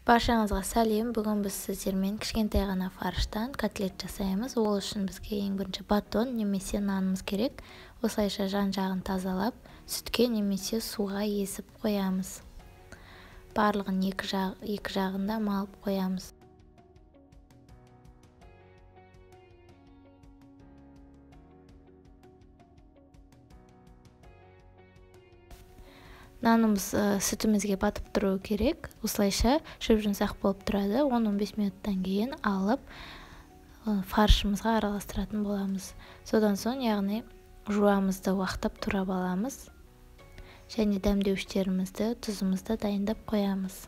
Баршаңызға сәлем. Бүгін біз сіздермен кішкентай ғана фарштан котлет жасаймыз. Ол үшін бізге ең бірінші батон немесе нанымыз керек. Осылайша жан-жағын тазалап, сүтке немесе суға езіп қоямыз. Барлығын екі жағында малып қоямыз. Нанымыз сүтімізге батып тұру керек. Осылайша жұп-жұмсақ болып тұрады. 10-15 минуттан кейін алып фаршымызға араластыратын боламыз. Содан соң, яғни жуамызды уақтап турап аламыз. Және дәмдеуіштерімізді, тұзымызды дайындап қоямыз.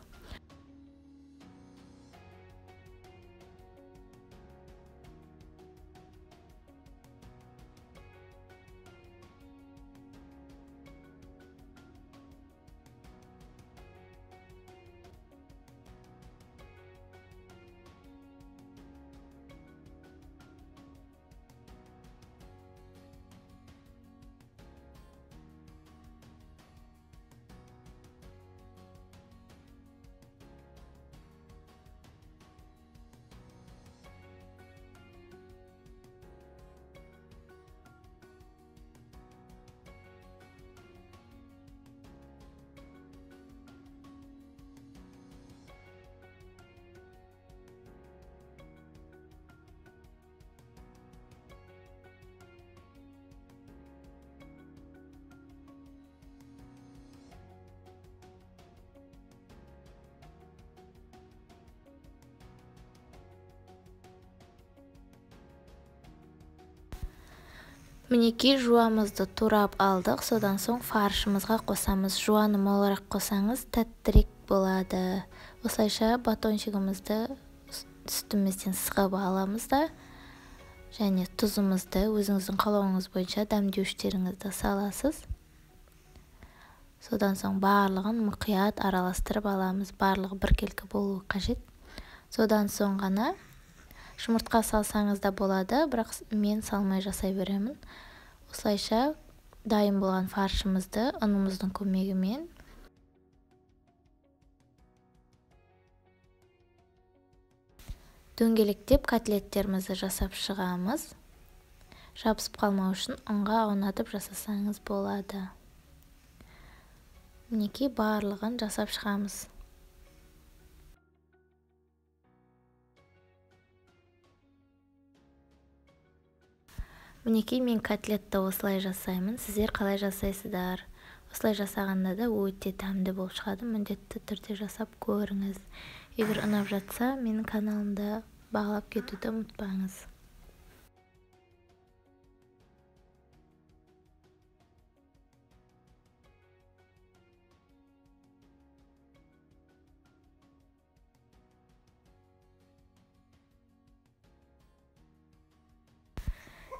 Мінекей жуамызды турап алдық, содан соң фаршымызға қосамыз. Жуаны молырақ қосаңыз тәттірек болады. Осылайша батончигімізді сүтімізден сығып аламыз да, және тұзымызды өзіңіздің қалауыңыз бойынша дәмдеуіштеріңізді саласыз. Содан соң барлығын мұқият араластырып аламыз. Барлығы біркелкі болуы қажет. Содан соң ғана жұмыртқа салсаңыз да болады, бірақ мен салмай жасай беремін. Осылайша дайын болған фаршымызды ұнымыздың көмегімен дөңгелектеп котлеттерімізді жасап шығамыз. Жабысып қалмау үшін ұнға аунатып жасасаңыз болады. Мінекей барлығын жасап шығамыз. Мінекей мен котлетті осылай жасаймын. Сіздер қалай жасайсыздар? Осылай жасағанда да өте дәмді болып шығады. Міндетті түрде жасап көріңіз. Егер ұнап жатса, менің каналымды бағалап кетуді ұмытпаңыз.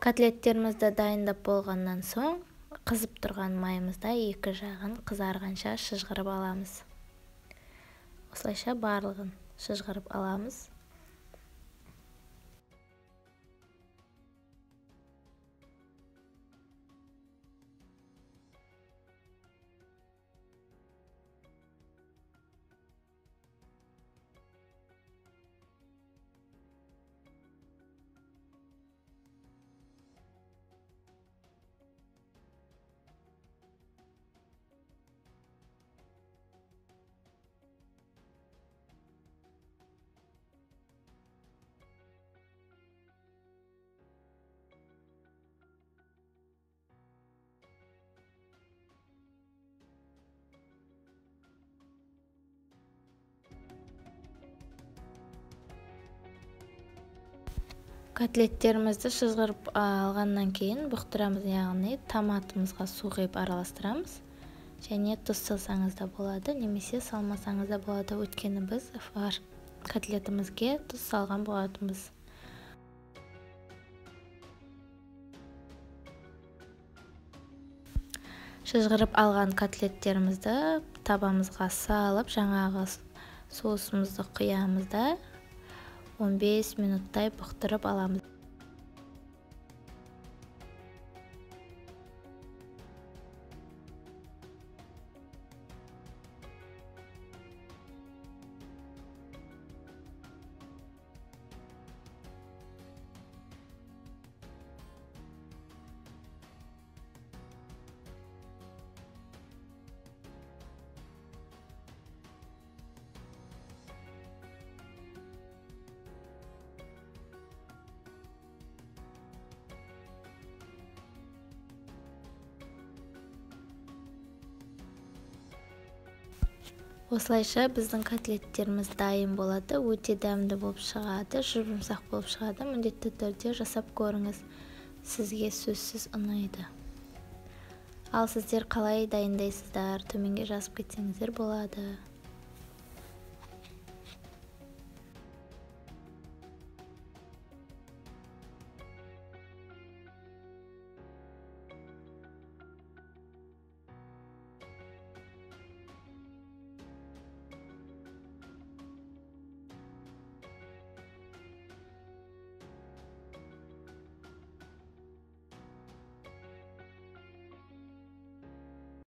Котлеттерімізді дайындап болғаннан соң, қызып тұрған майымызда екі жағын қызарғанша шыжғырып аламыз. Осылайша барлығын шыжғырып аламыз. Котлеттерімізді шыжғырып алғаннан кейін бұқтырамыз, яғни томатымызға су құйып араластырамыз. Және тұз салсаңыз да болады, немесе салмасаңыз да болады. Өйткені біз котлетімізге тұз салған болатынбыз. Шыжғырып алған котлеттерімізді табамызға салып, жаңағы соусымызды құямыз да 15 минуттай бұқтырып аламыз. Осылайша біздің котлеттеріміз дайын болады. Өте дәмді болып шығады, жұп-жұмсақ болып шығады. Міндетті түрде жасап көріңіз, сізге сөзсіз ұнайды. Ал сіздер қалай дайындайсыздар, төменге жазып кетсеңіздер болады.